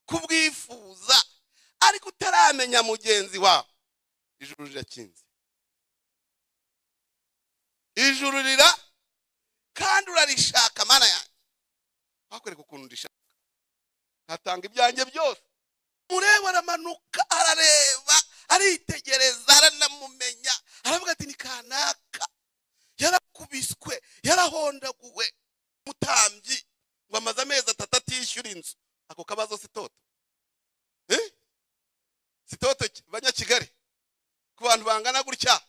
Kubwifuza ariko utaramenya mugenzi wawe, ijuru rirakinze, ijuru rira kandi urarishaka. Mana yanjye, bakwereka ukuntu rishaka, ntatanga ibyanjye byose. Mureba aramanuka, arareba, aritegereza, aranamumenya, aravuga ati ni kanaka, yarakubiswe, yarahondaguwe. Mutambyi ngo amaze amezi 3 atishyura inzu. Ako kabazo si toto, si toto Banyakigali, ku bantu bangana gutya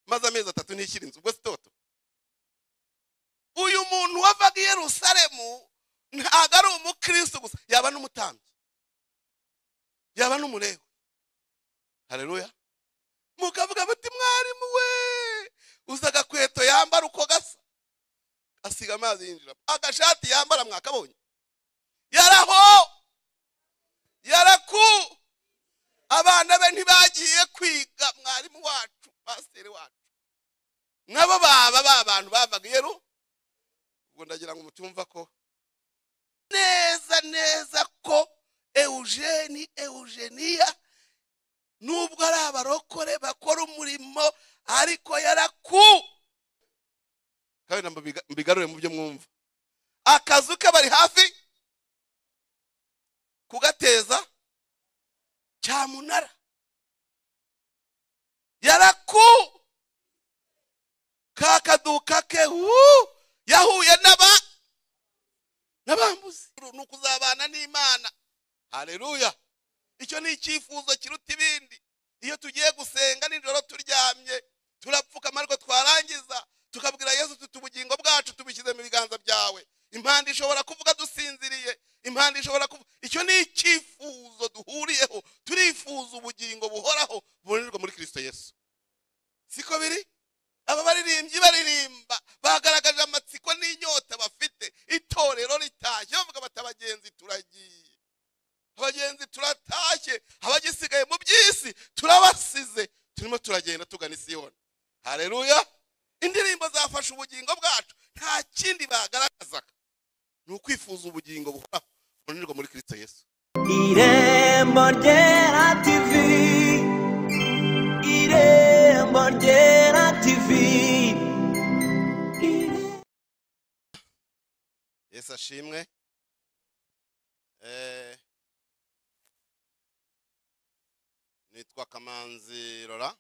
maze amezi 3 ntishyura inzu, ubwo si toto. Uyu muntu wavaga i Yerusalemu ntabwo ari umukristo gusa, yaba n'umutambyi, yaba n'umulewi. Haleluya. Mukavuga bati mwarimu we, uza agakweto yambara uko gasa, asiga amazi yinjira, agashati yambara mwakabonye, yaraho yaraku. Abana be ntibagiye kwiga, mwarimu wacu, pasiteri wacu, nabo baba babantu bavaga Yeru. Ubwo ndagira ngo mutumva ko neza neza ko Eugene, Eugenia, nubwo ari abarokore bakora umurimo, ariko yaraku. Kandi mbigarure mu byo mwumva, akazu ke bari hafi kugateza cyamunara, yaraku kakaduka ke yahuye n'abambuzi. Nukuzabana n'Imana. Haleluya. Icyo ni icyifuzo kiruta ibindi. Iyo tugiye gusenga nijoro turyamye, turapfukama, ariko twarangiza tukabwira Yesu tuti ubugingo bwacu tubishyize mu biganza byawe. Impanda ishobora kuvuga dusinziriye, impanda ishobora kuvuga. Icyo ni icyifuzo duhuriyeho, turifuza ubugingo buhoraho bubonerwa muri Kristo Yesu. Siko biri? Aba baririmbyi baririmba bagaragaje amatsiko n'inyota bafite. Itorero ritashye bavuga bati abagenzi turagiye, abagenzi turatashye, abagisigaye mu by'isi turabasize, turimo turagenda tugana Isiyoni. Haleluya. Indirimbo zafashe ubugingo bwacu, nta kindi bagaragazaga ni ukwifuza ubugingo buhoraho bubonerwa muri Kristo Yesu. Irembo Ryera TV, Irembo Ryera TV. Yesu ashimwe. Nitwa Kamanzi Rora,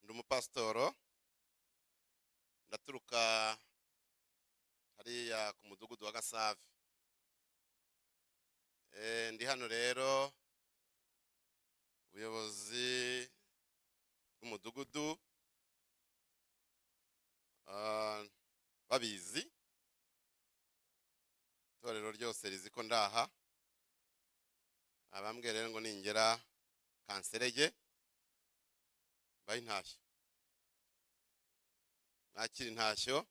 ndi umupasitoro, ndaturuka hariya ku mudugudu wa Gasave. Ndi hano rero, ubuyobozi bw'umudugudu babizi, itorero ryose rizi ko ndaha. Abambwiye rero ngo ningera Kanserege bayi ntashyo, nakira intashyo.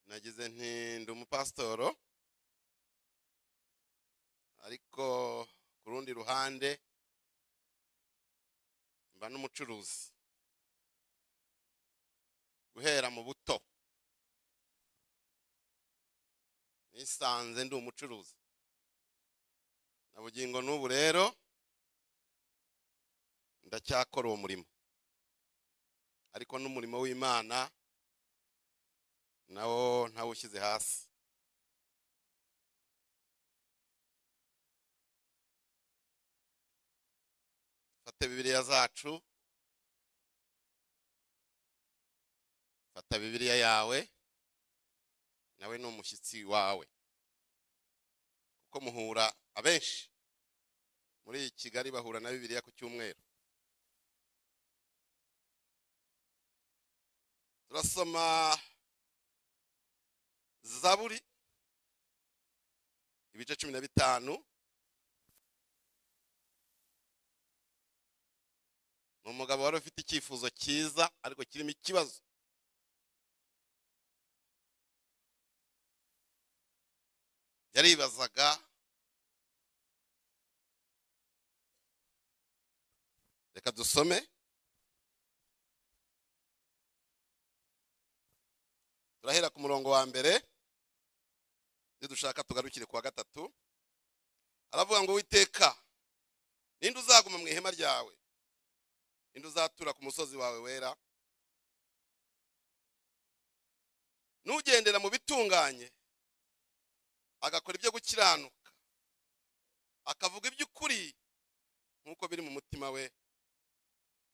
Nagize nti ndi umupasitoro, ariko ku rundi ruhande mba n'umucuruzi guhera mu buto. Nisanze ndi umucuruzi na bugingo n'ubu rero ndacyakora uwo murimo, ariko n'umurimo w'Imana nawo ntawushyize hasi. Fata Bibiliya zacu, fata Bibiliya yawe, nawe ni umushyitsi wawe, kuko muhura abenshi muri Kigali bahura na Bibiliya ku cyumweru. Turasoma Zaburi ibice 15. Ni umugabo wari ufite icyifuzo cyiza ariko kirimo ikibazo. Yaribazaga Reka dusome. Turahera ku murongo wa mbere, nidushaka tugarukire ku wa 3. Aravuga ngo: Uwiteka, ninde uzaguma mu ihema ryawe? Ninde uzatura ku musozi wawe wera? Nugendera mu bitunganye, agakora ibyo gukiranuka, akavuga iby'ukuri nk'uko biri mu mutima we,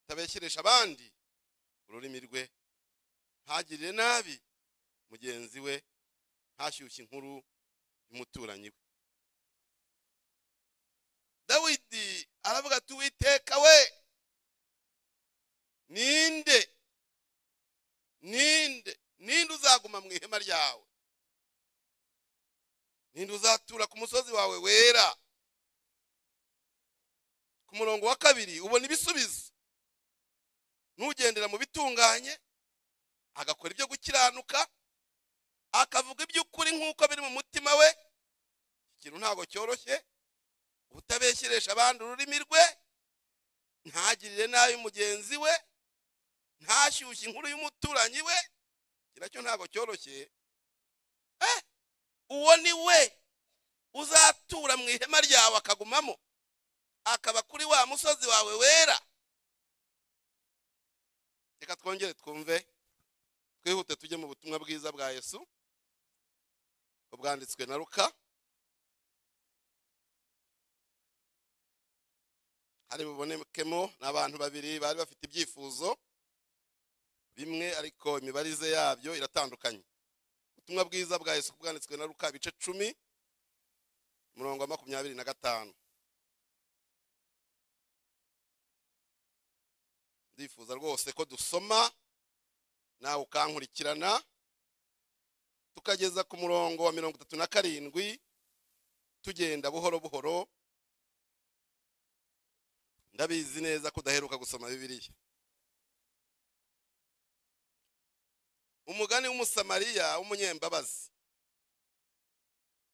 atabeshyeresha abandi ururimi rwe, ntagirire nabi mugenzi we, ntashyushye inkuru y'umuturanyi we. Dawidi aravuga ati: Uwiteka we, ninde ninde ninde uzaguma mu ihema ryawe? Ninde uzatura ku musozi wawe wera? Ku murongo wa 2 ubona ibisubizo. Nugendera mu bitunganye, agakora ibyo gukiranuka, akavuga iby'ukuri nk'uko biri mu mutima we. Ikintu ntabwo cyoroshye. Utabeshyeresha abandi ururimi rwe, ntagirire nabi mugenzi we, ntashyushye inkuru y'umuturanyi we, nacyo ntabwo cyoroshye. Uwo ni we uzatura mu ihema ryawe akagumamo, akaba kuri wa musozi wawe wera. Reka twongere twumve, twihute tujye mu butumwa bwiza bwa Yesu bwanditswe na Luka. Hari bubonekemo n'abantu babiri bari bafite ibyifuzo bimwe, ariko imibarize yabyo iratandukanye. Ubutumwa bwiza bwa Yesu bwanditswe na Luka ibice 10 umurongo wa 25. Ndifuza rwose ko dusoma nawe ukankurikirana tukageza ku murongo wa 37, tugenda buhoro buhoro. Ndabizi neza ko udaheruka gusoma Bibiliya. Umugani w'Umusamariya w'umunyembabazi.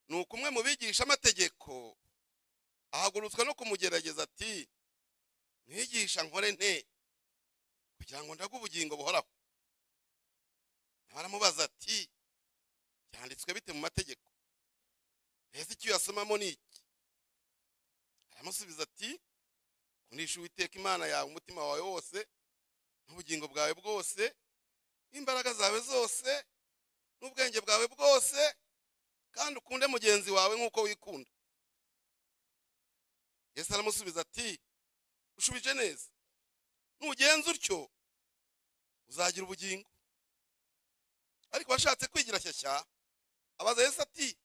Nuko umwe mu bigisha amategeko ahagurutswa no kumugerageza ati: Mwigisha, nkore nte kugira ngo ndague ubugingo buhoraho? Aramubaza ati: Byanditswe bite mu mategeko? Mbese icyo uyasomamo ni iki? Aramusubiza ati: Kundisha Uwiteka Imana yawe umutima wawe wose, n'ubugingo bwawe bwose, n'imbaraga zawe zose, n'ubwenge bwawe bwose, kandi ukunde mugenzi wawe nk'uko wikunda. Yesu aramusubiza ati: Ushubije neza, nugenza utyo uzagira ubugingo. Ariko washatse kwigira shyashya, abaza Yesu ati: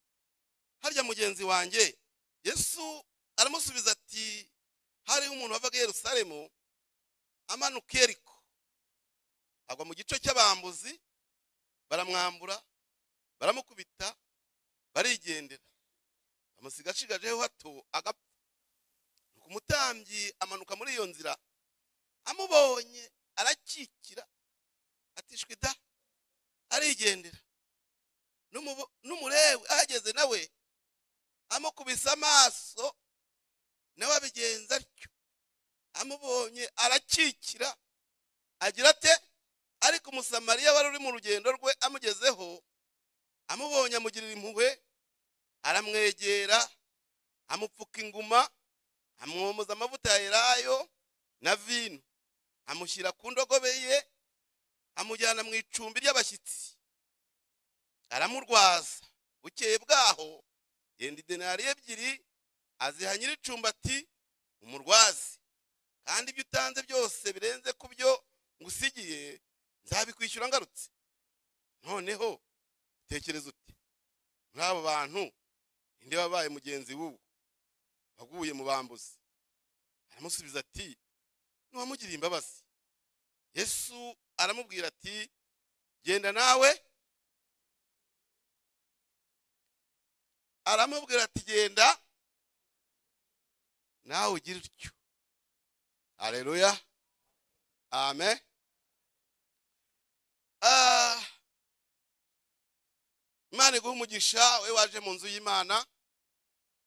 Harya mugenzi wanjye? Yesu aramusubiza ati: Hariho umuntu wavaga i Yerusalemu amanuka i Yeriko, agwa mu gice cy'abambuzi, baramwambura, baramukubita, barigendera, bamusiga ashigajeho hato agapfa. Nuko umutambyi amanuka muri iyo nzira, amubonye arakikira, atishwe da, arigendera. N'umulewi ahageze nawe amukubise amaso, nawe abigenza atyo, amubonye arakikira, agira ate? Ariko Umusamariya wari uri mu rugendo rwe amugezeho, amubonye amugirira impuhwe, aramwegera, amupfuka inguma, amwomoza amavuta ya elayo na vino, amushyira ku ndogobe ye, amujyana mu icumbi ry'abashyitsi, aramurwaza. Bukeye bwaho yenda idenariyo 2 aziha nyir'icumbi ati: Umurwaze, kandi ibyo utanze byose birenze ku byo ngusigiye nzabikwishyura ngarutse. Noneho tekereza uti: Muri abo bantu ninde wabaye mugenzi w'uwo waguye mu bambuzi? Aramusubiza ati: N'uwamugiriye imbabazi. Yesu aramubwira ati: Genda nawe. Aramubwira ati: Genda nawe ugire utyo. Haleluya, amen. Imana iguhe umugisha, we waje mu nzu y'Imana,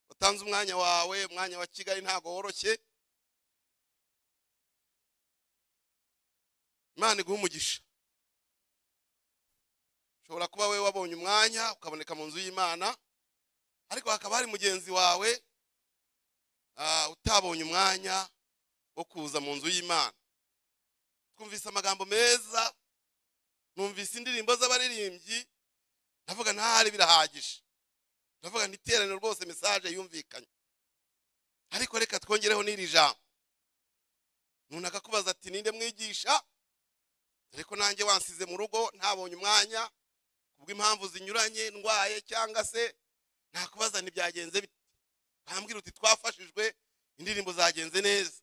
utanze umwanya wawe. Umwanya wa Kigali ntago woroshye. Imana iguhe umugisha. Ushobora kuba we wabonye umwanya ukaboneka mu nzu y'Imana, ariko hakaba hari mugenzi wawe utabonye umwanya wo kuza mu nzu y'Imana. Twumvise amagambo meza, numvise indirimbo z'abaririmbyi, ndavuga ntahari birahagije, ndavuga nti iteraniro rwose message yumvikanye, ariko reka twongereho n'iri jambo. Umuntu akakubaza ati ninde mwigisha, ariko nanjye wansize mu rugo ntabonye umwanya kubw'impamvu zinyuranye, ndwaye cyangwa se nakubaza ntibyagenze bite, bambwira uti twafashijwe, indirimbo zagenze neza,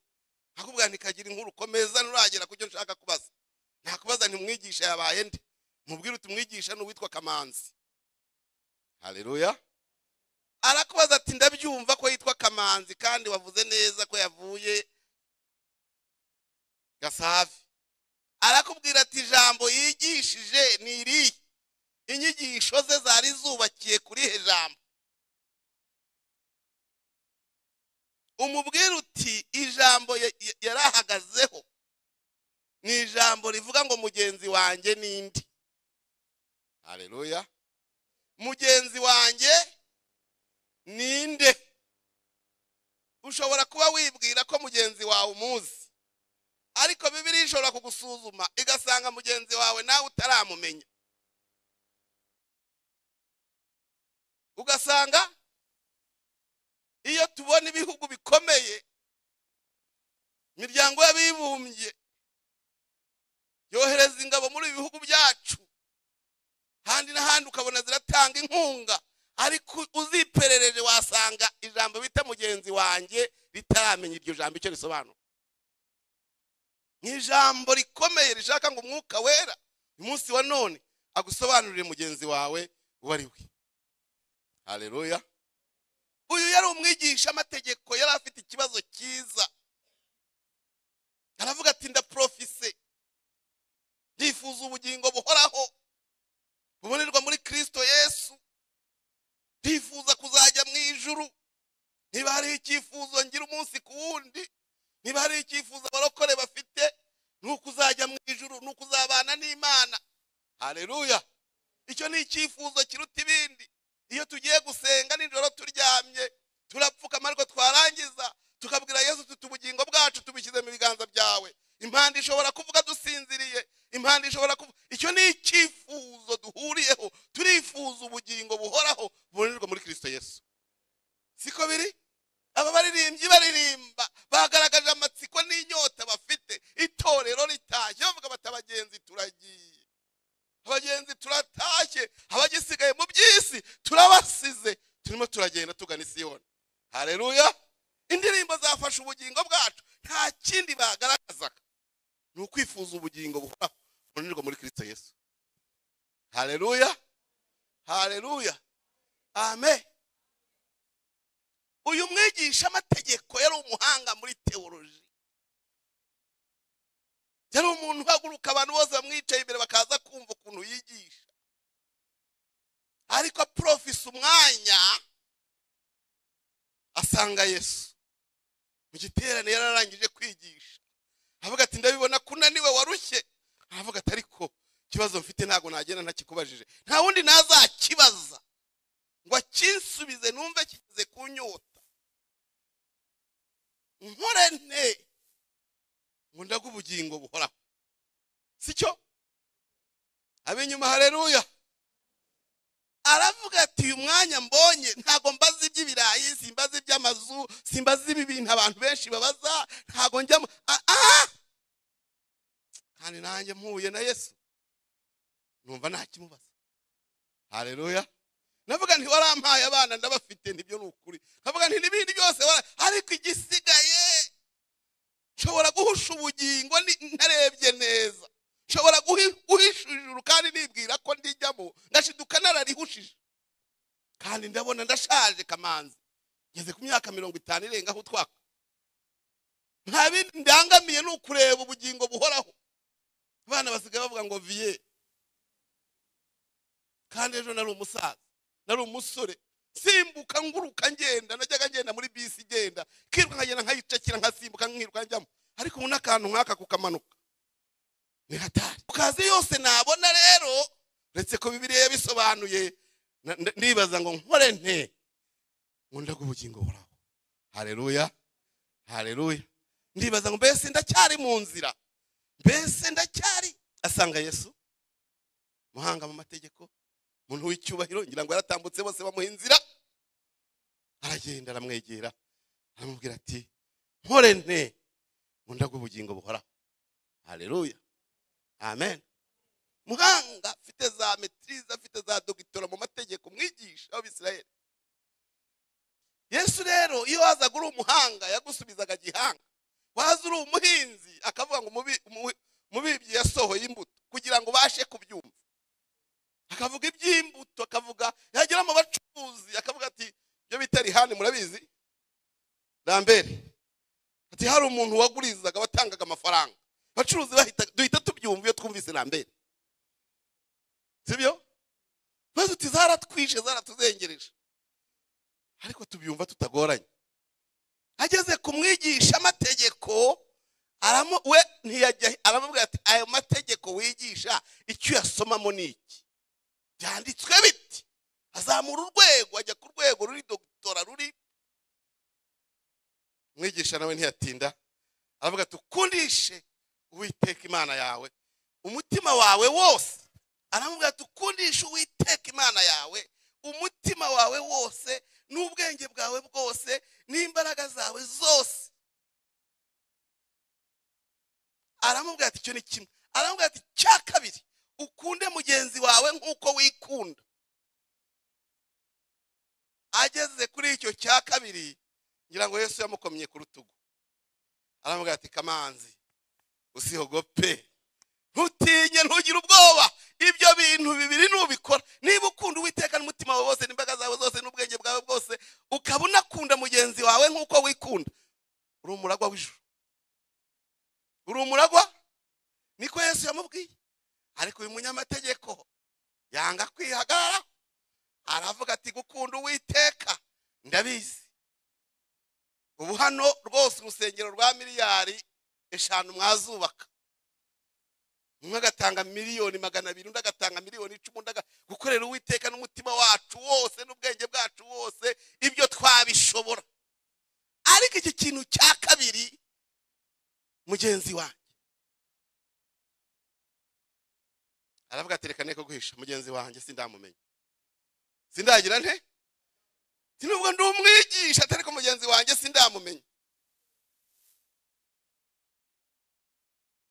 akubwira nti kagira inkuru komeza nuragera kucyo nshaka kubaza. Nakubaza nti mwigisha yabaye nde, mubwira uti mwigisha n'uwitwa Kamanzi. Haleluya. Arakubaza ati ndabyumva ko yitwa Kamanzi kandi wavuze neza ko yavuye Gasavi. Arakubwira ati ijambo yigishije ni iri, inyigisho ze zari zubakiye kuri he jambo. Umubwira uti ijambo yarahagazeho ni ijambo rivuga ngo mugenzi wanjye nindi. Haleluya. Mugenzi wanjye ninde. Ushobora kuba wibwira ko mugenzi wawe umuzi, ariko Bibiliya ishobora kugusuzuma igasanga mugenzi wawe nawe utaramumenya. Ugasanga iyo tubona ibihugu bikomeye, imiryango y'abibumbye yohereza ingabo muri ibihugu byacu, handi n'ahandi ukabona ziratanga inkunga, ariko uziperereje wasanga ijambo bita mugenzi wanjye ritaramenya iryo jambo icyo risobanura. Ni ijambo rikomeye rishaka ngo Umwuka Wera umunsi wa none agusobanurire mugenzi wawe uwo ari we. Haleluya. Uyu yari umwigisha amategeko, yari afite ikibazo cyiza. Aravuga ati ndaprofise, ndifuza ubugingo buhoraho bubonerwa muri Kristo Yesu, ndifuza kuzajya mu ijuru. Niba hari icyifuzo ngira umunsi ku wundi, niba hari icyifuzo abarokore bafite, ni ukuzajya mu ijuru, ni ukuzabana n'Imana. Haleluya. Icyo ni icyifuzo kiruta ibindi. Iyo tugiye gusenga nijoro turyamye, turapfukama, ariko twarangiza tukabwira Yesu tuti ubugingo bwacu tubishyize mu biganza byawe. Impanda ishobora kuvuga dusinziriye, impanda ishobora kuvuga. Icyo ni icyifuzo duhuriyeho, turifuza ubugingo buhoraho bubonerwa muri Kristo Yesu. Siko biri? Aba baririmbyi baririmba bagaragaje amatsiko n'inyota bafite, itorero ritashye bavuga bati abagenzi turagiye, abagenzi turatashye, abagisigaye mu by'isi turabasize, turimo turagenda tugana Isiyoni. Haleluya. Indirimbo zafashe ubugingo bwacu, nta kindi bagaragazaga ni ukwifuza ubugingo buhoraho bubonerwa muri Kristo Yesu. Haleluya. Haleluya. Amen. Uyu mwigisha amategeko yari umuhanga muri teoloji, yari umuntu uhaguruka abantu bose bamwicaye imbere bakaza kumva ukuntu yigisha, ariko aprofisa umwanya asanga Yesu mu giterane yararangije kwigisha, avuga ati ndabibona kunaniwe warushye, aravuga ati ariko ikibazo mfite ntago nagenda ntakikubajije, nta wundi nazakibaza ngo akinsubize numve kigize kunyota, nkore nte ngo ndaga ubugingo buhoraho. Sicyo? Abinyuma haleluya. Aravuga ati uyu mwanya mbonye ntago mbaza iby'ibirayi, simbaza iby'amazu, simbaza ibi bintu abantu benshi babaza, ntago njyamo. Kandi nanjye mpuye na Yesu numva ntakimubaza. Haleluya. Navuga nti warampaye abana ndabafite, nibyo ni ukuri. Navuga nti n'ibindi byose, ariko igisigaye nshobora guhusha ubugingo ntarebye neza, nshobora guhisha ijuru kandi nibwira ko ndijyamo, ngashiduka nararihushije. Kandi ndabona ndashaje Kamanzi, ngeze ku myaka 50 irengaho utwaka, nta bindi ndangamiye ni ukureba ubugingo buhoraho. Abana basigaye bavuga ngo viye, kandi ejo nari umusaza, nari umusore, simbuka nguruka ngenda, najyaga ngenda muri bisi igenda kiruka nkagenda nkayicakira nkasimbuka nkiruka njyamo, ariko ubu n'akantu nk'aka kukamanuka Ni hatari. Kazi yose nabona rero uretse ko Bibiliya yabisobanuye, ndibaza ngo nkore nte ngo ndaguhe ubugingo buhoraho. Haleluya, haleluya. Ndibaza ngo mbese ndacyari mu nzira, mbese ndacyari. Asanga Yesu muhanga mu mategeko, umuntu w'icyubahiro, ngira ngo yaratambutse bose bamuha inzira. Aragenda aramwegera, aramubwira ati nkore nte ngo ndaguhe ubugingo buhoraho. Haleluya, amen. Muhanga afite za maîtrise, afite za dogitora mu mategeko, mwigisha w'Abisirayeli. Yesu rero iyo wazaga uri umuhanga yagusubizaga gihanga, waza uri umuhinzi akavuga ngo umubibyi yasohoye imbuto kugira ngo ubashe kubyumva, akavuga iby'imbuto, akavuga yagera mu bacuruzi akavuga ati ibyo bita rihani murabizi, Lambert ati hari umuntu wagurizaga watangaga amafaranga, abacuruzi bahita duhita tubyumva iyo twumvise Lambert, sibyo? Bazi uti zaratwishe zaratuzengereje, ariko tubyumva tutagoranye. Ageze kumwigisha amategeko, we ntiyajya, aramubwira ati ayo mategeko wigisha icyo uyasomamo ni iki? Byanditswe biti. Azamura urwego ajya ku rwego ruri dogitora ruri. Mwigisha nawe ntiyatinda, aravuga ati ukundishe Uwiteka Imana yawe umutima wawe wose. Aramubwira ati ukundishe Uwiteka Imana yawe umutima wawe wose n'ubwenge bwawe bwose n'imbaraga zawe zose. Aramubwira ati icyo ni kimwe. Aramubwira ati cya kabiri, ukunde mugenzi wawe nk'uko wikunda. Ageze kuri icyo cya kabiri, ngira ngo Yesu yamukomye ku rutugu, aramubwira ati Kamanzi, usihogope, ntutinye, ntugire ubwoba, ibyo bintu bibiri nubikora, niba ukunda Uwiteka n'umutima wawe wose n'imbaraga zawe zose n'ubwenge bwawe bwose, ukaba unakunda mugenzi wawe nk'uko wikunda, uri umuragwa w'ijuru, uri umuragwa. Niko Yesu yamubwiye. Ariko uyu munyamategeko yanga kwihagarara, aravuga ati gukunda Uwiteka ndabizi, ubu hano rwose urusengero rwa 5 miliyari mwazubaka, umwe agatanga 200 miliyoni, undi agatanga 10 miliyoni, undi gukorera Uwiteka n'umutima wacu wose n'ubwenge bwacu wose, ibyo twabishobora. Ariko iki kintu cya kabiri, mugenzi wanjye, aravuga ati reka neko guhisha mugenzi wanjye sindamumenya, sindagira nte, sinubwo ndi umwigisha ariko mugenzi wanjye sindamumenya.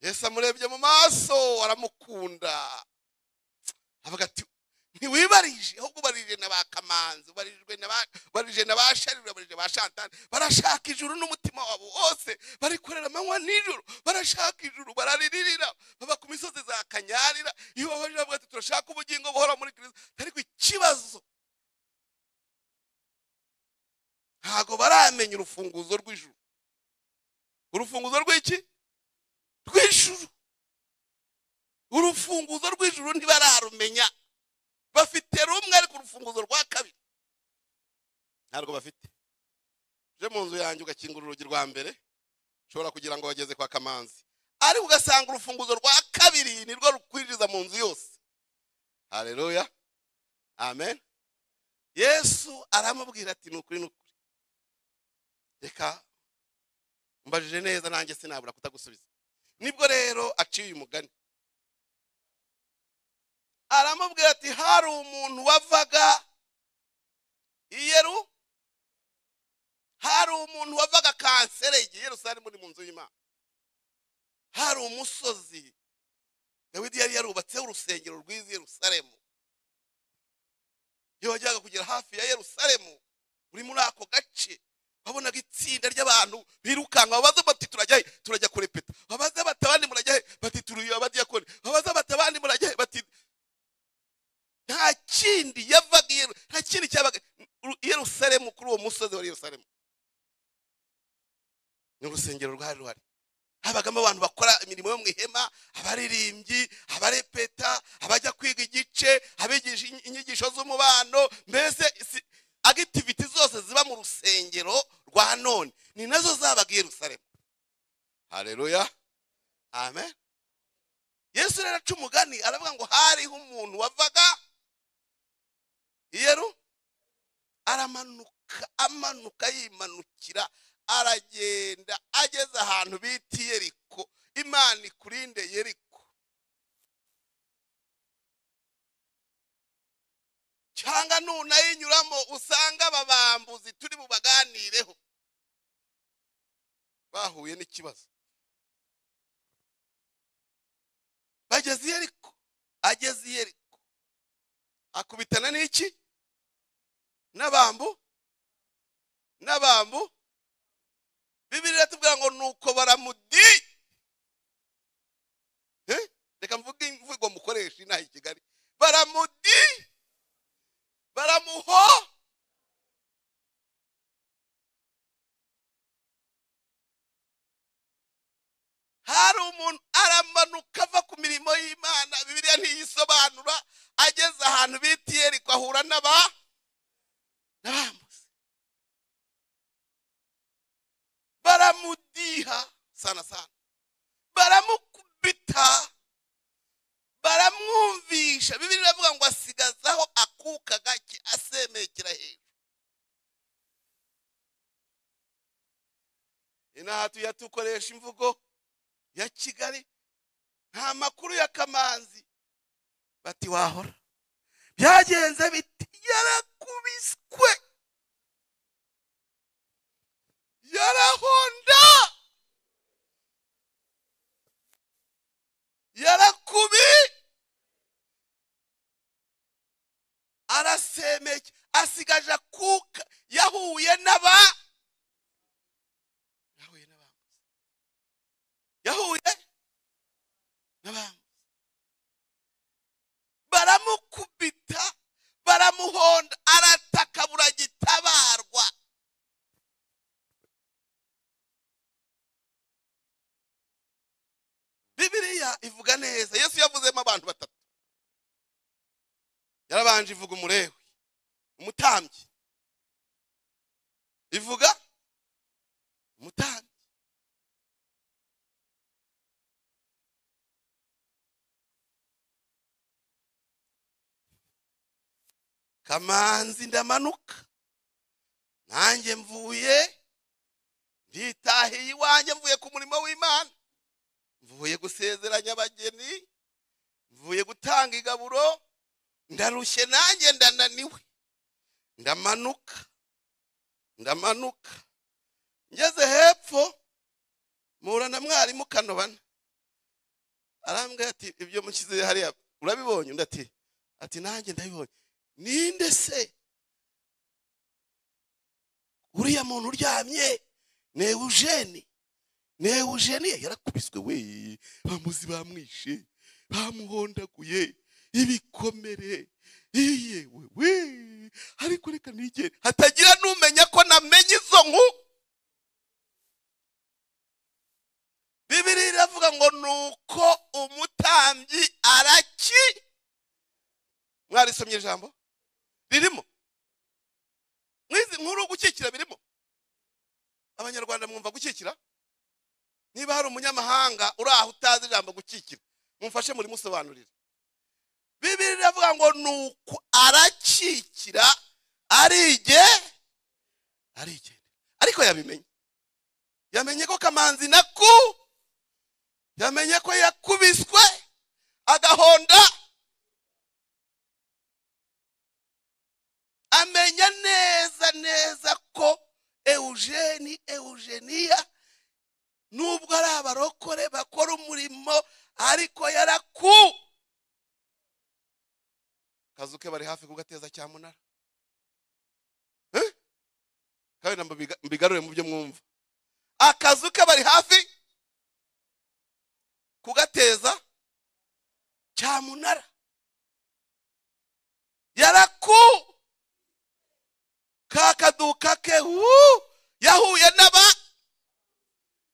Yesu amurebye mu maso aramukunda, avuga ati ntiwibarije, ahubwo ubarije na ba Kamanzi, ubarije na ba Sharire, ubarije ba Chantal, barashaka ijuru n'umutima wabo wose, barikorera amanywa n'ijoro, barashaka ijuru, bararirira, baba ku misozi za Kanyarira, iyo babaje bavuga ati turashaka ubugingo buhora muri Kristo. Ariko ikibazo, ntago baramenya urufunguzo rw'ijuru. Urufunguzo rw'iki? Rw'ijuru. Urufunguzo rw'ijuru ntibararumenya. Bafite rumwe ariko urufunguzo rwa kabiri ntabwo bafite. Je mu nzu yanjye ugakingura urugi rwa mbere, ushobora kugira ngo bageze kwa Kamanzi, ariko ugasanga urufunguzo rwa kabiri nirwo rukwinjiza mu nzu yose. Haleluya, amen. Yesu aramubwira ati nukuri nukuri, reka mbajije neza nanjye sinabura kutagusubiza. Nibwo rero aciye umugani, aramubwira ati hari umuntu wavaga Iyeru, hari umuntu wavaga Kanserege, Yerusalemu ni mu nzu y'Imana, hari umusozi Dawidi yari yarubatseho urusengero rwiza Yerusalemu. Iyo wajyaga kugera hafi ya Yerusalemu uri muri ako gace, wabonaga itsinda ry'abantu birukanka, babaza bati turajya he? Turajya kurepeta. Babaza bati abandi murajya he? Bati turi abadiyakoni. Babaza bati abandi murajya he? Bati nta kindi yavaga, nta kindi cyabaga Yerusalemu kuri uwo musozi wa Yerusalemu. Ni urusengero rwari ruhari, habagamo abantu bakora imirimo yo mu ihema, abaririmbyi, abarepeta, abajya kwiga igice, abigisha inyigisho z'umubano, mbese activity zose ziba mu rusengero rwa none ni nazo zabaga Yerusalemu. Haleluya, amen. Yesu rero aca umugani aravuga ngo hariho umuntu wavaga Yeru aramanuka, amanuka yimanukira, aragenda ageze ahantu bita Yeriko. Imana ikurinde Yeriko. Cyangwa nunayinyuramo usanga ababambuzi turi bubaganireho bahuye n'ikibazo. Bageze Yeriko, ageze Yeriko akubitana n'iki? N'abambu. N'abambu. Bibiliya iratubwira ngo nuko baramudi. Reka mvuge imvugo mukoresha inaha i Kigali. Baramudi, baramuho. Hari umuntu aramanuka ava ku mirimo y'Imana, Bibiliya ntiyisobanura, ageze ahantu bita Yeriko ahura n'abambuzi. Baramudiha sana sana, baramukubita, baramwumvisha. Bibiliya iravuga ngo asigazaho akuka gake asemekera hejuru. Inaha tuya tukoresha imvugo ya Kigali, nta makuru ya Kamanzi. Bati wahora byagenze biti, yarakubiswe, yarahonda, yarakubi, arasemeke, asigaje akuka. Yahuye n'aba, yahuye n'abambuzi, yahuye n'abambuzi, baramukubita, baramuhonda, arataka buragitabarwa. Bibiliya ivuga neza. Yesu yavuzemo abantu batatu. Yarabanje ivuga umurewi, umutambyi. Ivuga umutambyi. Kamanzi ndamanuka, nanjye mvuye nditahiye iwanjye, mvuye ku murimo w'Imana, mvuye gusezeranya abageni, mvuye gutanga igaburo, ndarushye nanjye ndananiwe. Ndamanuka, ndamanuka, ngeze hepfo mpura na mwarimu Kanobana. Arambwira ati ibyo mushyize hariya urabibonye? Undi ati nanjye ndabibonye. Ninde se uriya muntu uryamye? Ni Eugene. Ni Eugene yarakubiswe we, bamuzi bamwishe, bamuhondaguye ibikomere, yewe we, ariko reka nige hatagira numenya ko namenye izo nku. Bibiliya iravuga ngo nuko umutambyi araki. Mwarisomye ijambo ririmo mwizi nkuru gukikira birimo. Abanyarwanda mwumva gukikira? Niba hari umunyamahanga uri aho utazi ijambo gukikira, mumfashe muri musobanurire. Bibiliya iravuga ngo nuko arakikira arige arigenda. Ariko yabimenye, yamenye ko Kamanzi naku, yamenye ko yakubiswe agahonda, amenya neza neza ko Eugene, Eugenia nubwo ari abarokore bakora umurimo, ariko yaraku kazuke bari hafi kugateza cyamunara. Kandi mbigarure mu byo mwumva. Akazuke bari hafi kugateza cyamunara. Yaraku kakaduka ke yahuye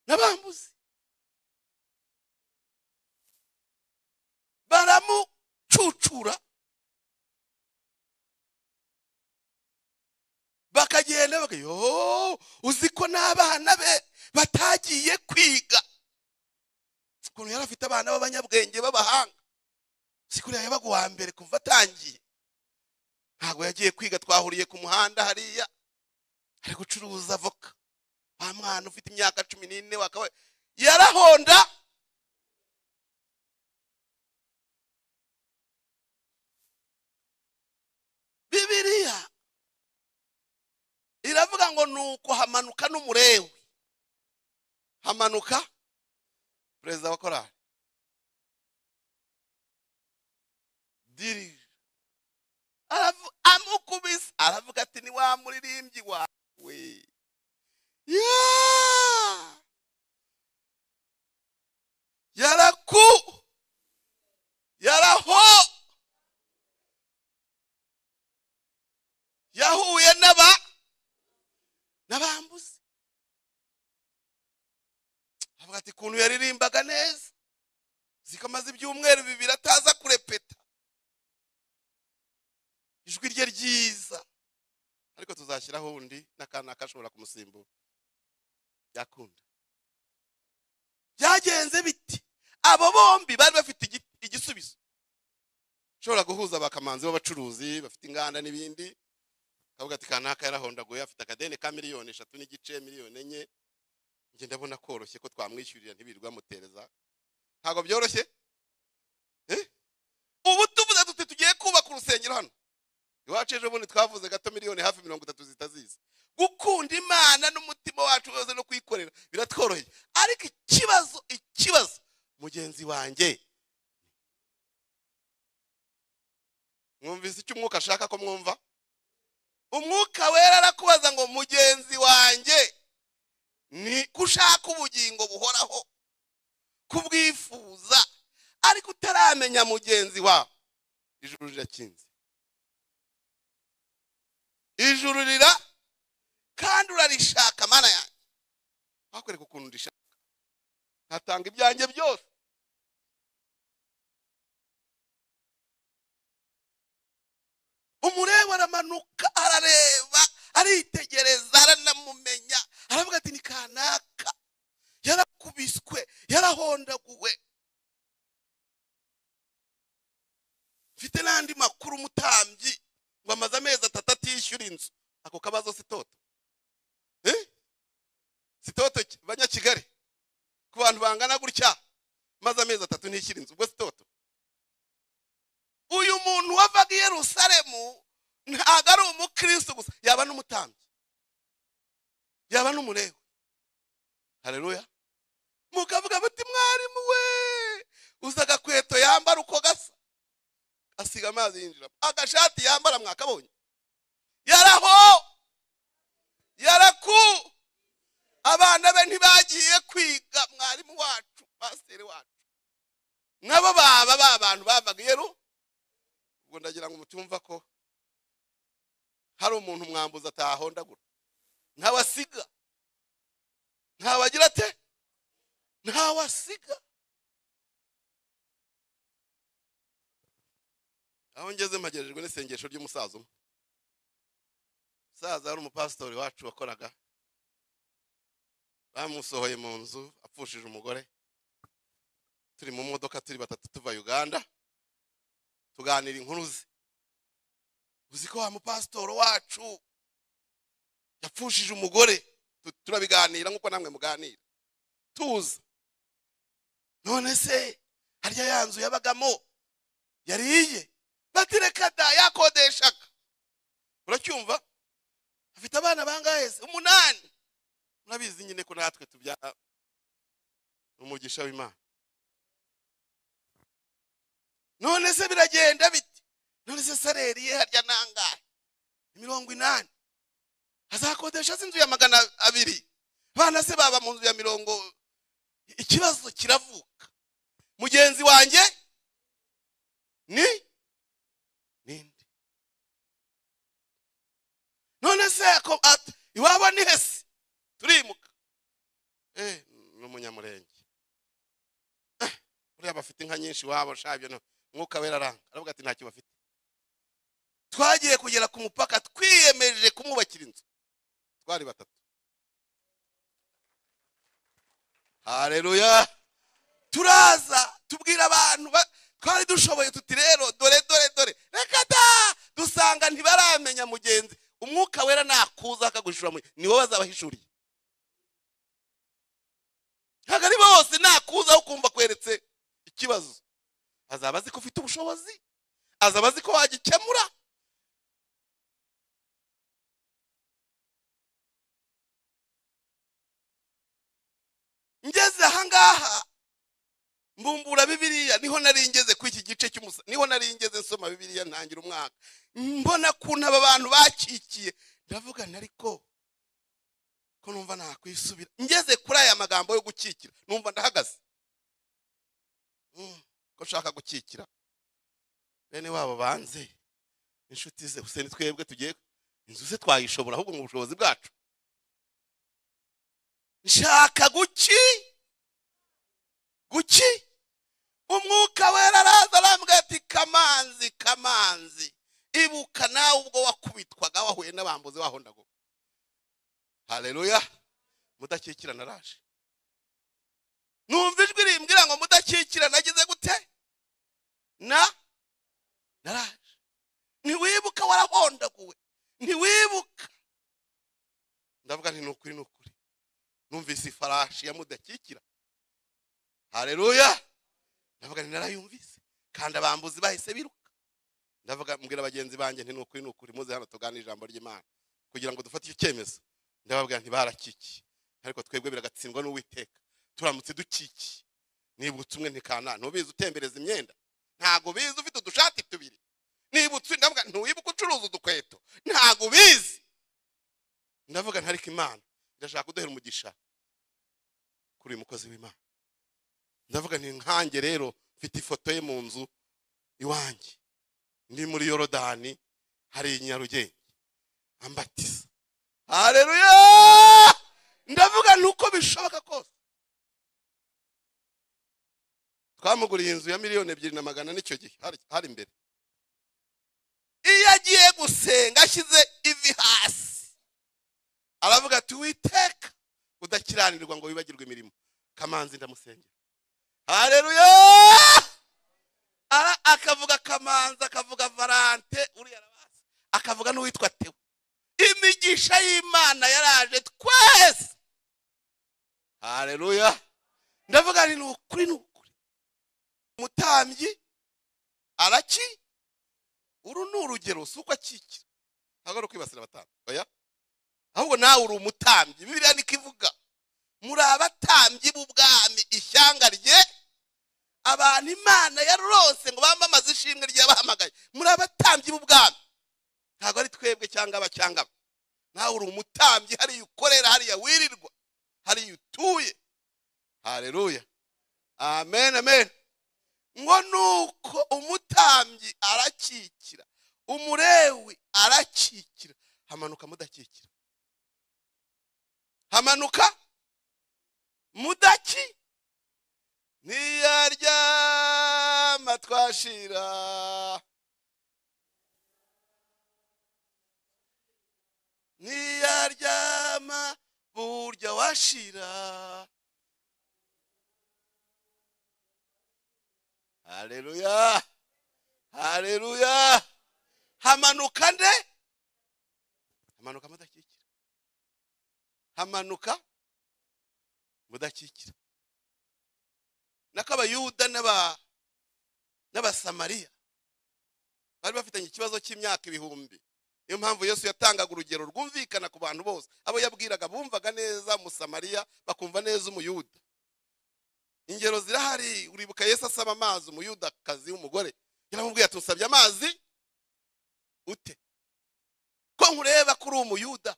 n'abambuzi, baramucucura, bakagenda bakayo. Uzi ko n'abana be batagiye kwiga. Ukuntu yari afite abana b'abanyabwenge b'abahanga, si kuriya yabaga uwa mbere kuva atangiye. Ntabwo yagiye kwiga, twahuriye ku muhanda hariya ari gucuruza avoka. Wa mwana ufite imyaka 14 wakaba yarahonda. Bibiliya iravuga ngo nuko hamanuka n'umurewe, hamanuka perezida wa korali dirije, amukubise, aravuga ati ni wa muririmbyi wawe. Yaraku yaraho yahuye n'abambuzi. Avuga ati kuntu yaririmbaga neza, zikamaze ibyumweru bibiri ataza kurepeta, ijwi rye ryiza, ariko tuzashyiraho undi n'akana kashobora kumusimbura. Byakunda. Byagenze biti abo bombi bari bafite igisubizo. Ushobora guhuza abakamanzi b'abacuruzi bafite inganda n'ibindi, kavuga ati kanaka yarahondaguye, afite akadeni ka 3.5 miliyoni, 4 nge ndabona koroshye ko twamwishyurira ntibirirwa mutereza. Ntabwo byoroshye. Ubu tuvuze tuti tugiye kubaka urusengero hano iwacu, ejo bundi twavuze gato miliyoni hafi 30 zitazizi. Gukunda Imana n'umutima wacu wose no kuyikorera biratworoheye, ariko ikibazo mugenzi wanjye, mwumvise icyo umwuka ashaka ko mwumva? Umwuka wera arakubaza ngo mugenzi wanjye ni kushaka ubugingo buhoraho, kubwifuza, ariko utaramenya mugenzi wawe, ijuru rirakinze. Ijuru rira kandi urarishaka. Mana yanjye, bakwereka ukuntu rishaka, ntatanga ibyanjye byose. Umureba aramanuka, arareba, aritegereza, aranamumenya, aravuga ati ni kanaka, yarakubiswe, yarahondaguwe. Mfite n'andi makuru umutambyi ngo amaze amezi 3 atishyura inzu. Ako kabazo si toto. Si toto Banyakigali, ku bantu bangana gutya maze amezi 3 ntishyura inzu, ubwo si toto. Uyu muntu wavaga i Yerusalemu ntabwo ari umukristo gusa, yaba n'umutambyi, yaba n'umulewi. Haleluya. Mukavuga bati mwarimu we, uza agakweto yambara uko gasa, asiga amazi yinjira, agashati yambara mwakabonye, yaraho yaraku. Abana be ntibagiye kwiga, mwarimu wacu, pasiteri wacu, nabo baba babantu bavaga i Yeru. Ubwo ndagira ngo mutumva ko hari umuntu mwambuza atahondagura, ntawasiga, ntawagira ate, ntawasiga. Aho ngeze mpagerejwe n'isengesho ry'umusaza umwe. Umusaza yari umupasitori wacu wakoraga, bamusohoye mu nzu apfushije umugore, turi mu modoka turi batatu tuva Uganda, tuganira inkuru ze. Uzi ko wa mupasitoro wacu yapfushije umugore, turabiganira nk'uko namwe muganira, tuza. None se harya ya nzu yabagamo yariye? Batireka da, yakodeshaga. Uracyumva? Afite abana bangahe se? 8. Murabizi nyine ko natwe tubyara umugisha w'Imana. None se biragenda biti? None se sareri ye harya nangahe? 80. Azakodesha inzu ya 200. Bana se baba mu nzu ya 40. Ikibazo kiravuka. Mugenzi wanjye ni ninde? None se iwabo ni hese? Turimuka. N'umunyamurenge. Uriya bafite inka nyinshi wabo shabyo no. Mwuka wera aranga, aravuga ati ntacyo bafite. Twagiye kugera ku mupaka twiyemeje kumwubakira inzu. Twari batatu. Haleluya. Turaza tubwira abantu twari dushoboye tuti rero dore dore dore reka da, dusanga ntibaramenya mugenzi. Umwuka wera nakuza akagushura ni wowe azabahishuriye. Ntabwo ari bose nakuza ukumva kweretse ikibazo. Azaba azi ko ufite ubushobozi, azaba azi ko wagikemura. Ngeze ahangaha mbumbura Bibiliya, niho nari ngeze ku iki gice cy'umusa, niho nari ngeze nsoma Bibiliya ntangira umwaka, mbona kuntu aba bantu bakikiye, ndavuga ariko ko numva nakwisubira. Ngeze kuri aya magambo yo gukikira numva ndahagaze, ko nshaka gukikira bene wabo banze inshuti ze. Use twebwe tugiye inzu se twayishobora ahubwo mu bushobozi bwacu. Nshaka guki Umwuka wera araza arambwira ati Kamanzi, Kamanzi, ibuka nawe ubwo wakubitwaga wahuye n'abambuzi wahondago. Haleluya. Mudakikira naraje. Numva ijwi rimbwira ngo mudakikira nagize gute? Na naraje. Ntiwibuka warahondaguwe, ntiwibuka. Ndavuga nti nukuri nukuri. Numvise ifarashi ya mudakikira. Haleluya. Ndavuga nti narayumvise kandi abambuzi bahise biruka. Ndavuga mbwira bagenzi banjye nti nukuri nukuri muze hano tugane ijambo ry'Imana kugira ngo dufate icyo cyemezo. Ndababwira nti barakikiye ariko twebwe biragatsindwa n'Uwiteka. Turamutse dukikiye nibutse umwe ntikana ntubizi utembereza imyenda, ntago bizi ufite udushati tubiri, nibutse ndavuga ntuwibuka ucuruza udukweto, ntago bizi. Ndavuga nti ariko Imana ndashaka kuduhera umugisha kuri uyu mukozi w'Imana. Ndavuga nti nkanjye rero mfite ifoto ye mu nzu iwanjye, ndi muri Yorodani hari Nyarugenge ambatiza. Haleluya. Ndavuga nuko bishoboka kose. Twamuguriye inzu ya 2,400,000 n'icyo gihe hari imbere. Iyo agiye gusenga ashyize ivi hasi aravuga ati Uwiteka udakiranirwa ngo wibagirwe imirimo. Kamanzi ndamusengera. Haleluya. Ara akavuga Kamanzi, akavuga Valante uri arabazi, akavuga n'uwitwa Teo. Imigisha y'Imana yaraje twese. Haleluya. Ndavuga ni ukuri nukuri. Umutambyi araki uru ni urugero, si uko akikira, ntabwo ari ukwibasira abatambyi, oya, ahubwo nawe uri umutambyi. Bibiliya niko ivuga, muri abatambyi b'ubwami, ishyanga rye, abantu Imana yarose ngo bamamaze ishimwe ry'abahamagaye. Muri abatambyi b'ubwami, ntabwo ari twebwe cyangwa aba cyangwa aba. Nawe uri umutambyi, hariya ukorera, hariya wirirwa, hariya utuye. Haleluya. Amen, amen. Ngo nuko umutambyi arakikira, umurewi arakikira, hamanuka mudakikira, hamanuka mudaki. Ntiyaryama twashira, ntiyaryama burya washira. Haleluya. Haleluya. Hamanuka nde? Hamanuka mudakikira. Hamanuka mudakikira. N'akabayuda n'abasamariya bari bafitanye ikibazo cy'imyaka ibihumbi. Niyo mpamvu Yesu yatangaga urugero rwumvikana ku bantu bose. Abo yabwiraga bumvaga neza Umusamariya, bakumva neza Umuyuda. Ingero zirahari. Uribuka Yesu asaba amazi Umuyudakazi w'umugore, yaramubwiye ati usabye amazi ute? Ko nkureba kuri Umuyuda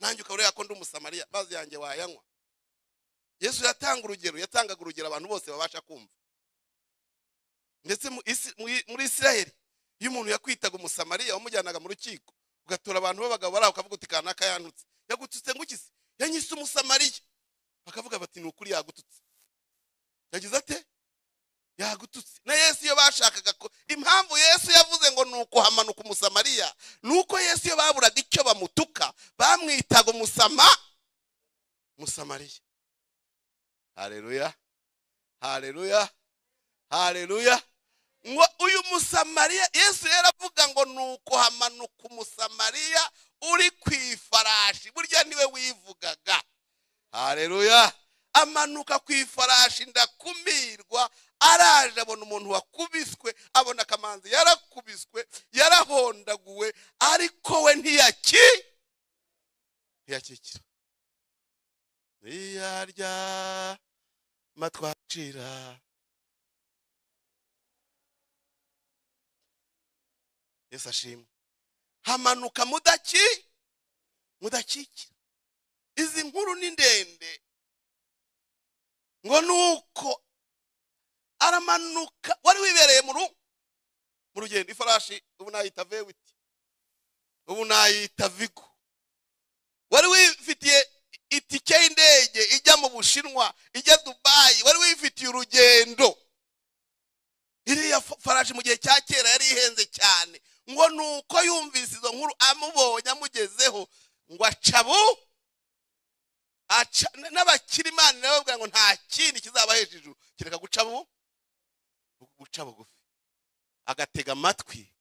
nanjye ukaureba ko ndi Umusamariya, amazi yanjye wayanywa? Yesu yatanga urugero, yatangaga urugero abantu bose babasha kumva. Ndetse muri Isiraheli iyo umuntu yakwitaga Umusamariya wamujyanaga mu rukiko, ugatora abantu b'abagabo bari aho ukavuga uti kanaka yantutse. Yagututse ngukise? Yanyise Umusamariya. Bakavuga bati ni ukuri yagututse. Yagize ate? Yagututse. Na Yesu iyo bashakaga ko impamvu Yesu yavuze ngo nuko hamanuka Umusamariya, nuko Yesu iyo baburaga icyo bamutuka bamwitaga Umusamariya. Haleluya. Haleluya, haleluya. Ngo uyu Musamariya, Yesu yaravuga ngo nuko hamanuka Umusamariya uri ku ifarashi, burya niwe wivugaga. Haleluya. Amanuka ku ifarashi ndakumirwa, araje abona umuntu wakubiswe, abona Kamanzi yarakubiswe, yarahondaguwe, ariko we ntiyakikira. Iyarya matwacira. Yesu ashimwe. Hamanuka mudakikira. Izi nkuru ni ndende. Ngo nuko aramanuka, wari wibereye mu rugendo, ifarashi ubu nayita vewiti, ubu nayita vigo, wari wifitiye itike y'indege ijya mu Bushinwa, ijya Dubai, wari wifitiye urugendo. Iriya farashi mu gihe cya kera yari ihenze cyane. Ngo nuko yumvise izo nkuru, amubonye amugezeho, ngo acabu n'abakiri Imana nababwira ngo nta kindi kizabahesha ijuru kereka guca bugufi, agatega amatwi,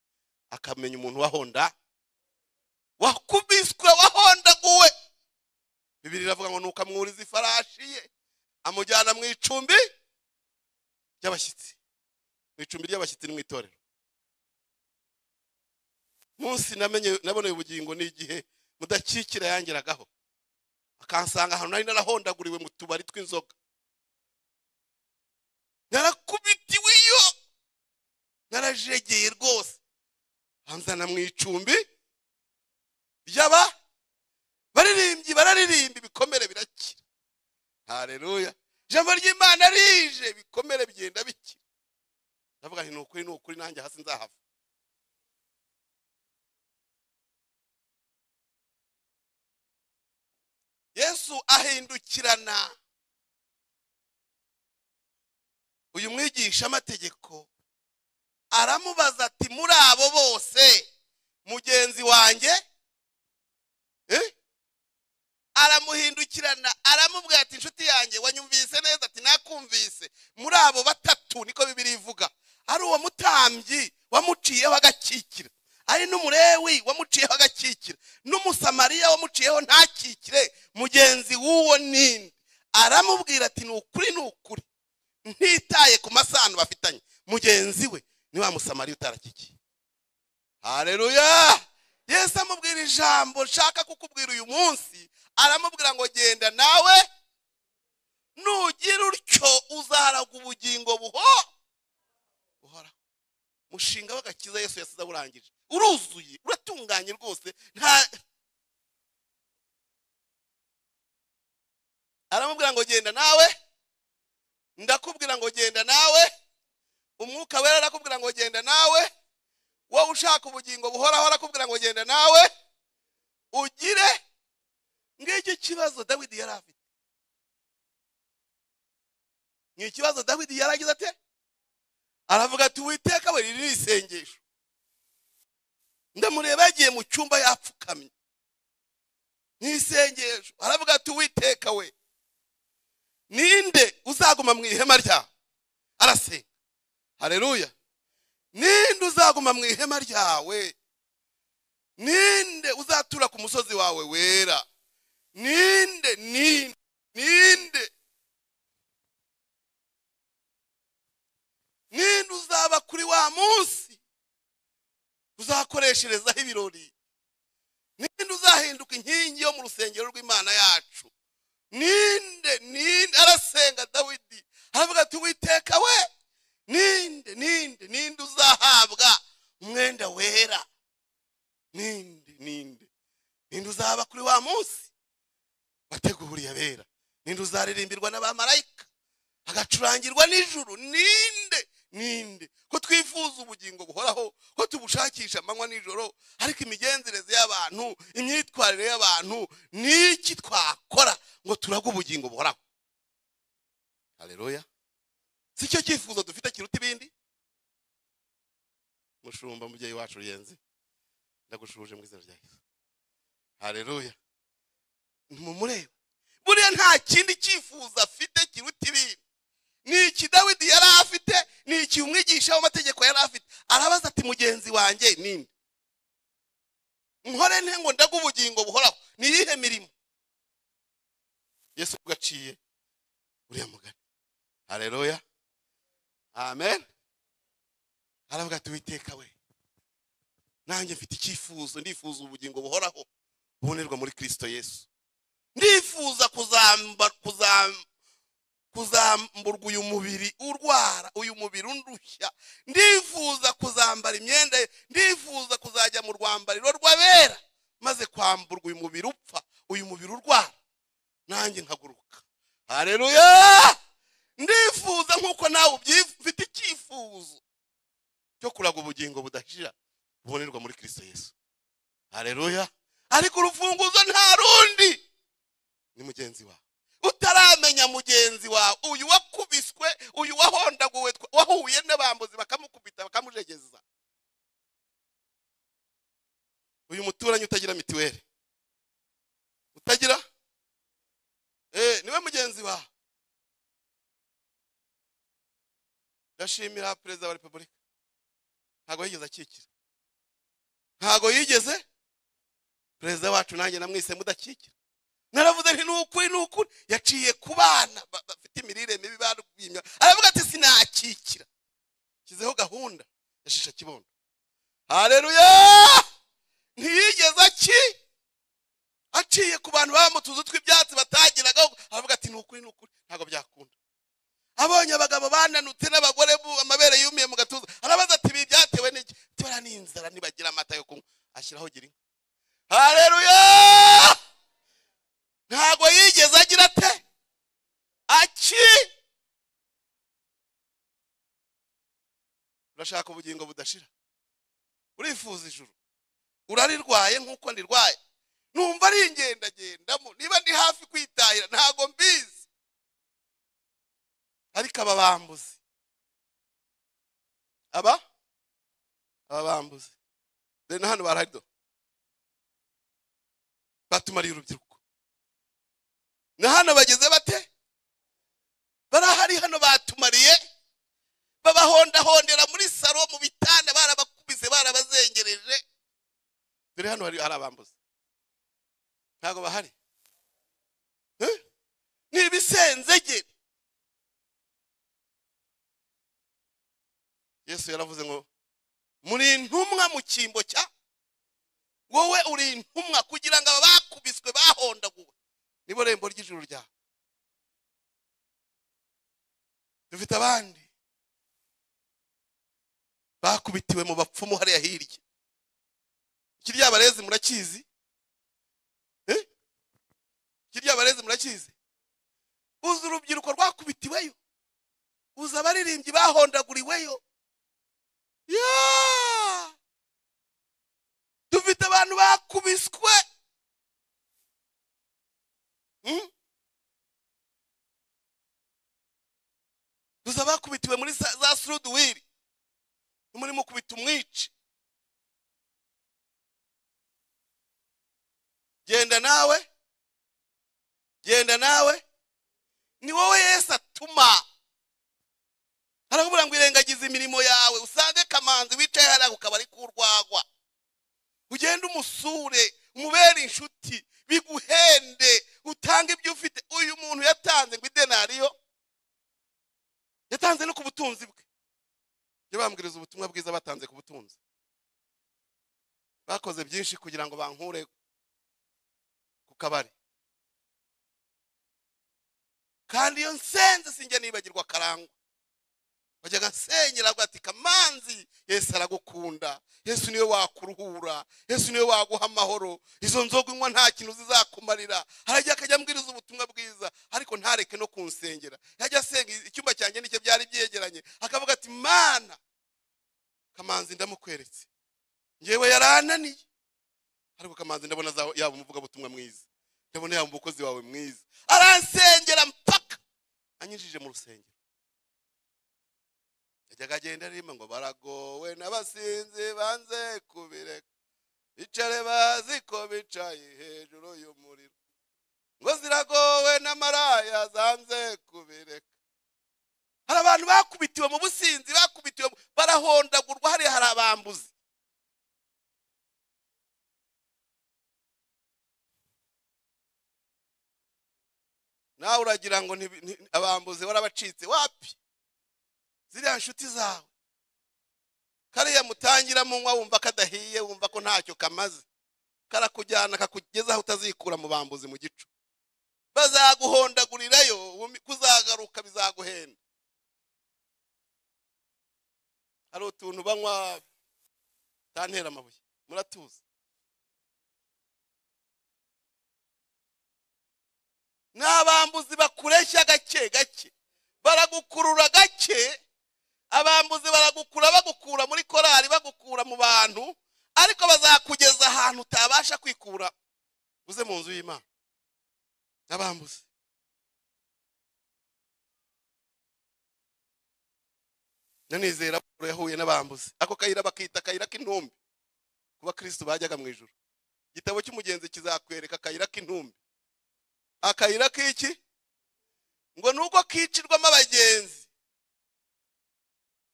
akamenya umuntu wahonda, wakubiswe, wahondaguwe. Bibiri iravuga ngo nuko amwuriza ifarashi ye, amujyana mu icumbi ry'abashyitsi. Mu icumbi ry'abashyitsi ni mu itorero. Munsi naboneye ubugingo ni igihe mudakikira yangeragaho, akansanga ahantu nari narahondaguriwe mu tubari tw'inzoga, narakubitiwe iyo, narajegeye rwose, anzana mu icumbi ry'aba baririmbyi, bararirimba ibikomere birakira. Haleluya. Ijambo ry'Imana rije, ibikomere bigenda bikira. Ndavuga nti nukuri nukuri nanjye hasi nzahava. Yesu ahindukirana uyu mwigisha amategeko, aramubaza ati muri abo bose mugenzi wanjye? Aramuhindukirana aramubwira ati inshuti yanjye wanyumvise neza? Ati nakumvise. Muri abo batatu niko Bibiliya ivuga, ari uwo mutambyi wamuciyeho agakikira, ari n'umurewi wamuciyeho agakikira, n'Umusamariya wamuciyeho ntakikire, mugenzi w'uwo ninde? Aramubwira ati nukuri nukuri, ntitaye ku masano bafitanye, mugenzi we ni wa Musamariya utarakikiye. Haleluya. Yesu amubwira ijambo nshaka kukubwira uyu munsi, aramubwira ngo genda nawe nugira utyo uzaharaga ubugingo buhoraho. Mushinga w'agakiza Yesu yasize awurangije, uruzuye, uratunganye rwose. Nta aramubwira ngo genda nawe, ndakubwira ngo genda nawe, Umwuka Wera arakubwira ngo genda nawe, wowe ushaka ubugingo buhoraho arakubwira ngo genda nawe ugire. Ngiki kibazo Dawidi yari afite, ni ikibazo Dawidi yaragize ate? Aravuga ati Uwiteka we, riri isengesho. Ndamureba yagiye mu cyumba yapfukamye, ni isengesho. Aravuga ati Uwiteka we, ninde uzaguma mu ihema ryawe? Arasenga. Haleluya. Ninde uzaguma mu ihema ryawe? Ninde uzatura ku musozi wawe wera? Ninde, ninde, ninde? Ninde uzaba kuri wa munsi uzakoresherezaho ibirori? Ninde uzahinduka inkingi yo mu rusengero rw'Imana yacu? Ninde, ninde? Arasenga Dawidi, aravuga ati Uwiteka we, ninde, ninde, ninde uzahabwa umwenda wera? Ninde, ninde, ninde uzaba kuri wa munsi wateguriye abera? Ninde uzaririmbirwa n'abamarayika agacurangirwa n'ijuru? Ninde, ninde? Ko twifuza ubugingo buhoraho, ko tubushakisha amanywa n'ijoro, ariko imigenzereze y'abantu, imyitwarire y'abantu, niki twakora ngo turage ubugingo buhoraho? Haleluya. Si cyo cyifuzo dufite kiruta ibindi? Mushumba mubyeyi wacu Ruyenzi, ndagushuje mu izina rya Yesu. Haleluya. Mumureba, buriya nta kindi cyifuzo afite kiruta ibindi. Ni iki Dawidi yari afite, ni iki umwigisha w'amategeko yari afite. Arabaza ati mugenzi wanjye ninde? Nkore nte ngo ndaga ubugingo buhoraho? Ni iyihe mirimo? Yesu gaciye uriya mugani. Haleluya, amen. Aravuga ati Uwiteka we, nanjye mfite icyifuzo, ndifuza ubugingo buhoraho bubonerwa muri Kristo Yesu. Ndifuza kuzamburwa uyu mubiri urwara, uyu mubiri undushya. Ndifuza kuzambara imyenda, ndifuza kuzajya mu rwambariro rw'abera, maze kwamburwa uyu mubiri upfa, uyu mubiri urwara, nanjye nkaguruka. Haleluya! Ndifuza nkuko nawe mfite icyifuzo cyo kuraga ubugingo budashira bubonerwa muri Kristo Yesu. Haleluya! Ariko urufunguzo nta rundi, ni mugenzi wawe. Utaramenya mugenzi wawe, uyu wakubiswe, uyu wahondaguwe, wahuye n'abambuzi bakamukubita bakamujegeza, uyu muturanyi utagira mituweli, utagira niwe mugenzi wawe. Ndashimira Perezida wa Repubulika, ntago yigeze akikira, ntago yigeze. Perezida wacu nanjye namwise mudakikira. Naravuze nti nukuri nukuri, yaciye ku bana bafite imirire mibi barwimya, aravuga ati sinakikira. Kizeho gahunda ya shisha kibondo. Haleluya! Ntiyigeze aciye ku bantu bamutuzu tw'ibyatsi batagiraga, aravuga ati nukuri nukuri ntago byakunda. Abonye abagabo bananutse n'abagore amabere yumiye mu gatuza, arabaza ati ibi byatewe n'iki? Tibara n'inzara nibagira amata yo kunywa. Ashyiraho gira inka. Haleluya! Ntago yigeze agira ate aki. Urashaka ubugingo budashira, urifuza ijuru, urarirwaye nkuko ndirwaye, numva ari ingendagendamo, niba ndi hafi kwitahira ntago mbizi. Ariko aba bambuzi, aba bambuzi dore na hano barahari, do batumariye urubyiruko. Na hano bageze bate? Barahari hano batumariye, babahondahondera muri saro mu bitanda, barabakubise barabazengereje. Dore hano hari abambuzi, ntago bahari. Ni ibisenzegere. Yesu yaravuze ngo muri intumwa mu cyimbo cya wowe, uri intumwa kugira ngo abakubiswe bahondaguwe nibo rembo ry'ijuru ryawe. Dufite abandi bakubitiwe mu bapfumu hariya hirya. Kirya barezi murakizi? Kirya barezi murakizi? Uzi urubyiruko rwakubitiweyo, uzi abaririmbyi bahondaguriweyo. Dufite abantu bakubiswe. Tuza bakubitiwe muri za suruduwiri, muri mukubita umwici. Genda nawe, genda nawe, ni wowe Yesu atuma. Arakubwira ngo irengagize imirimo yawe, usange Kamanzi wicaye hariya ku kabari k'urwagwa, ugende umusure, umubere inshuti, biguhende, utange ibyo ufite. Uyu muntu yatanze ngo idenariyo, yatanze no ku butunzi bwe. Iyo bambwiriza ubutumwa bwiza batanze ku butunzi, bakoze byinshi kugira ngo bankure ku kabari. Kandi iyo nsenze sinjya nibagirwa Karangwa. Bajyaga nsenyera ati Kamanzi, Yesu aragukunda, Yesu niwe wakuruhura, Yesu niwe waguha amahoro, izo nzoga unywa nta kintu zizakumarira. Harajya akajya ambwiriza ubutumwa bwiza, ariko ntareke no kunsengera. Yajya asenga, icyumba cyanjye nicyo byari byegeranye, akavuga ati Mana, Kamanzi ndamukweretse, ngewe yarananiye, ariko Kamanzi ndabona yaba umuvuga butumwa mwiza, ndabona yaba umukozi wawe mwiza. Aransengera mpaka anyinjije mu rusengero. Yajyaga agenda arimo ngo baragowe n'abasinzi banze kubireka, bicare bazi ko bicaye hejuru y'umuriro, ngo ziragowe n'amaraya zanze kubireka. Hari abantu bakubitiwe mu businzi, bakubitiwe barahondagurwa, hariya hari abambuzi. Nawe uragira ngo abambuzi warabacitse, wapi? Ziriya nshuti zawe kariya mutangira munywa wumva kadahiye, wumva ko ntacyo kamaze, karakujyana kakugeza aho utazikura mu bambuzi mu gicu. Bazaguhondagurirayo, kuzagaruka bizaguhenda. Hari utuntu banywa tantera amabuye, muratuzi. N'abambuzi bakureshya gake gake, baragukurura gake. Abambuzi baragukura, bagukura muri korari, bagukura mu bantu, ariko bazakugeza ahantu utabasha kwikura uze mu nzu y'Imana. Abambuzi nanizera yahuye n'abambuzi, ako kayira bakita kayira k'intumbi kuba Kristo bajyaga mu ijuru. Igitabo cy'umugenzi kizakwereka akayira k'intumbi. Akayira k'iki? Ngo nuko kicirwamo abagenzi.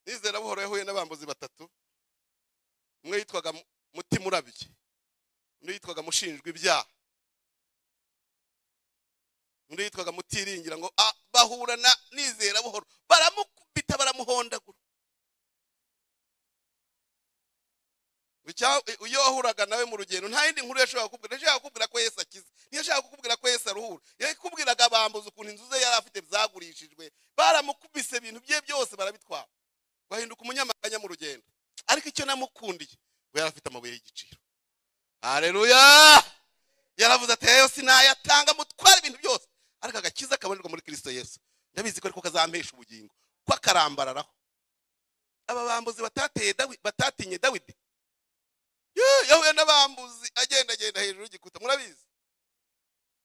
Nizera buhoro yahuye n'abambuzi batatu. Umwe yitwaga Mutimurabye, undi yitwaga Mushinjwa ibyaha, undi yitwaga Mutiringira. Ngo bahura na Nizera buhoro, baramukubita baramuhondagura. Iyo wahuraga nawe mu rugendo nta yindi nkuru yashobora kukubwira. Yashobora kukubwira ko Yesu akiza, ntiyashobora kukubwira ko Yesu aruhura. Yakubwiraga abambuzi ukuntu inzu ze yari afite zagurishijwe, baramukubise ibintu bye byose barabitwara, bahinduka umunyamaganya mu rugendo. Ariko icyo namukundiye, we yari afite amabuye y'igiciro. Haleluya! Yaravuze ati yewe sinayatanga, mutwara ibintu byose, ariko agakiza kabonerwa muri Kristo Yesu ndabizi ko ariko kazampesha ubugingo, ko akarambararaho. Aba bambuzi batateye Dawidi, batatinye Dawidi. Yahuye n'abambuzi agenda agenda hejuru y'igikuta, murabizi,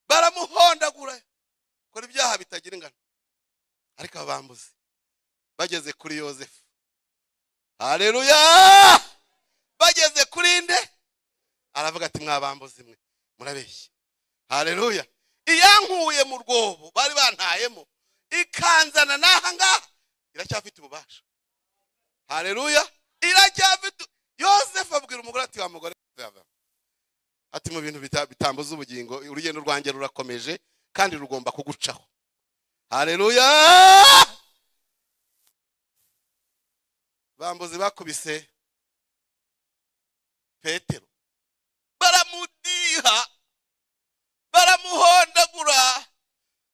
baramuhondagura, kora ibyaha bitagira ingano. Ariko abambuzi bageze kuri Yosefu, haleluya, bageze kuri nde, aravuga ati mwabambuzi mwe murabeshya. Haleluya! Iyankuye mu rwobo bari bantayemo ikanzana n'aha ngaha, iracyafite ububasha. Haleluya! Iracyafite. Yosefu abwira umugore ati wa mugore, ati mu bintu bitambuza ubugingo, urugendo rwanjye rurakomeje kandi rugomba kugucaho. Haleluya! Bambuzi bakubise Petero, baramudiha, baramuhondagura,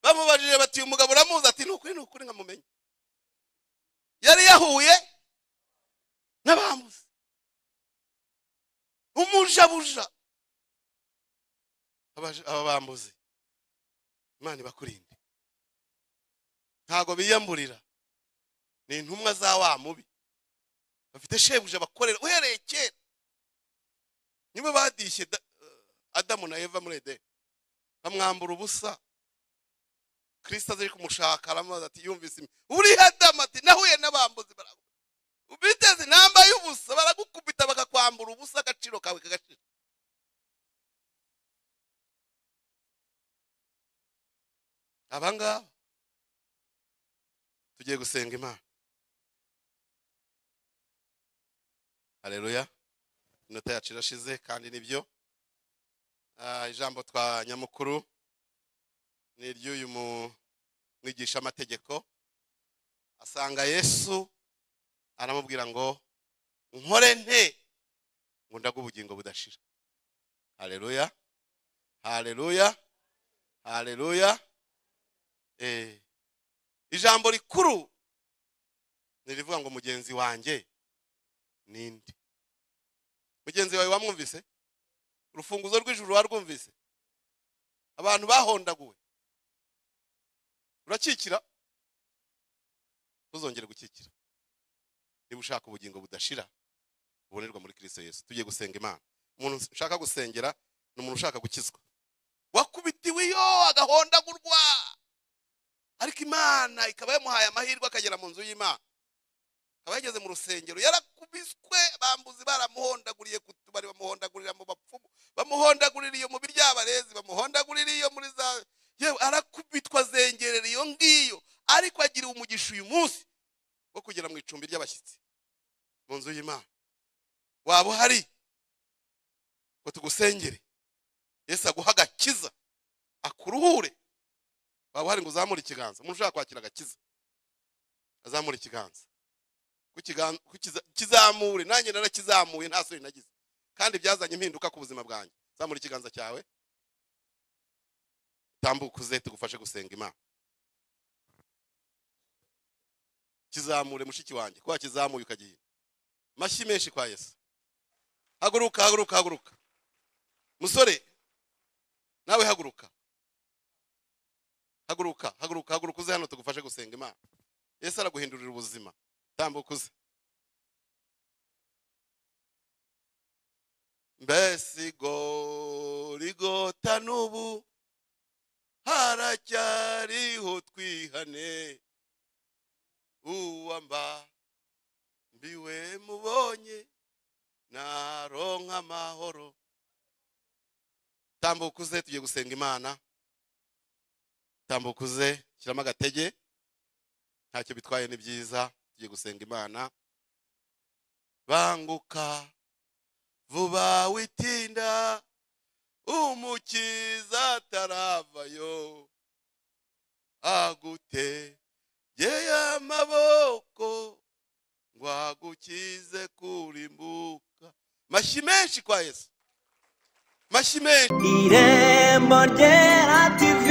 bamubajije bati uyu mugabo uramuzi? Ati nukuri nukuri nkamumenye. Yari yahuye n'abambuzi, umujabuja. Aba bambuzi Imana ibakurinde, ntago biyamburira, ni intumwa za wa mubi, bafite shebuja bakorera uhereye kera. Nibo badishye Adamu na Eva muri Edeni, bamwambura ubusa. Kristo aje kumushaka aramubaza ati yumvise uri Adamu? Ati nahuye n'abambuzi ubiteze namba y'ubusa, baragukubita bakakwambura ubusa, agaciro kawe kagashira. Abangaba tugiye gusenga Imana. Haleluya! Inota yacu irashize kandi nibyo. Ijambo twa nyamukuru ni iry'uyu mwigisha amategeko. Asanga Yesu aramubwira ngo nkore nte ngo ndague ubugingo budashira. Haleluya! Haleluya! Haleluya! Ijambo rikuru nirivuga ngo mugenzi wanjye ninde? Mugenzi wawe wamwumvise? Urufunguzo rw'ijuru warwumvise? Abantu bahondaguwe urakikira, ntuzongere gukikira. Niba ushaka ubugingo budashira bubonerwa muri Kristo Yesu. Tugiye gusenga Imana. Umuntu ushaka gusengera ni umuntu ushaka gukizwa, wakubitiwe iyo agahondagurwa, ariko Imana ikaba yamuhaye amahirwe akagera mu nzu y'Imana, akaba yageze mu rusengero, yarakubiswe, bambuzi baramuhondaguriye ku tubari, bamuhondagurira mu bapfumu, bamuhondagurira iyo mu biryabarezi, bamuhondagurira iyo muri za, yewe arakubitwa azengerera iyo ngiyo, Ariko agira umugisha uyu munsi wo kugera mu icumbi ry'abashyitsi mu nzu y'Imana. Waba uhari ngo tugusengere, Yesu aguha agakiza akuruhure. Waba uhari ngo uzamure ikiganza. Umuntu ushaka kwakira agakiza azamure ikiganza. Kizamure, nanjye narakizamuye nta soni nagize, kandi byazanye impinduka ku buzima bwanjye. Zamura ikiganza cyawe, tambuka uze tugufashe gusenga Imana. Kizamure mushiki wanjye, kwa kizamuye ukagiye. Mashyi menshi kwa Yesu. Haguruka, haguruka, haguruka. Musore nawe haguruka, haguruka, haguruka, haguruka uze hano tugufashe gusenga Imana. Yesu araguhindurira ubuzima. Tambuka uze. Mbese Gorigota n'ubu haracyariho twihane, uwamba mbiwe mubonye naronka amahoro. Tambuka uze tugiye gusenga Imana. Tambuka uze, shyiramo agatege, ntacyo bitwaye, ni byiza. Tugiye gusenga Imana. Banguka vuba witinda, umukiza ataravayo, agutegeye amaboko ngo agukize kurimbuka. Mashyi menshi kwa Yesu, mashyi menshi. Irembo Ryera TV.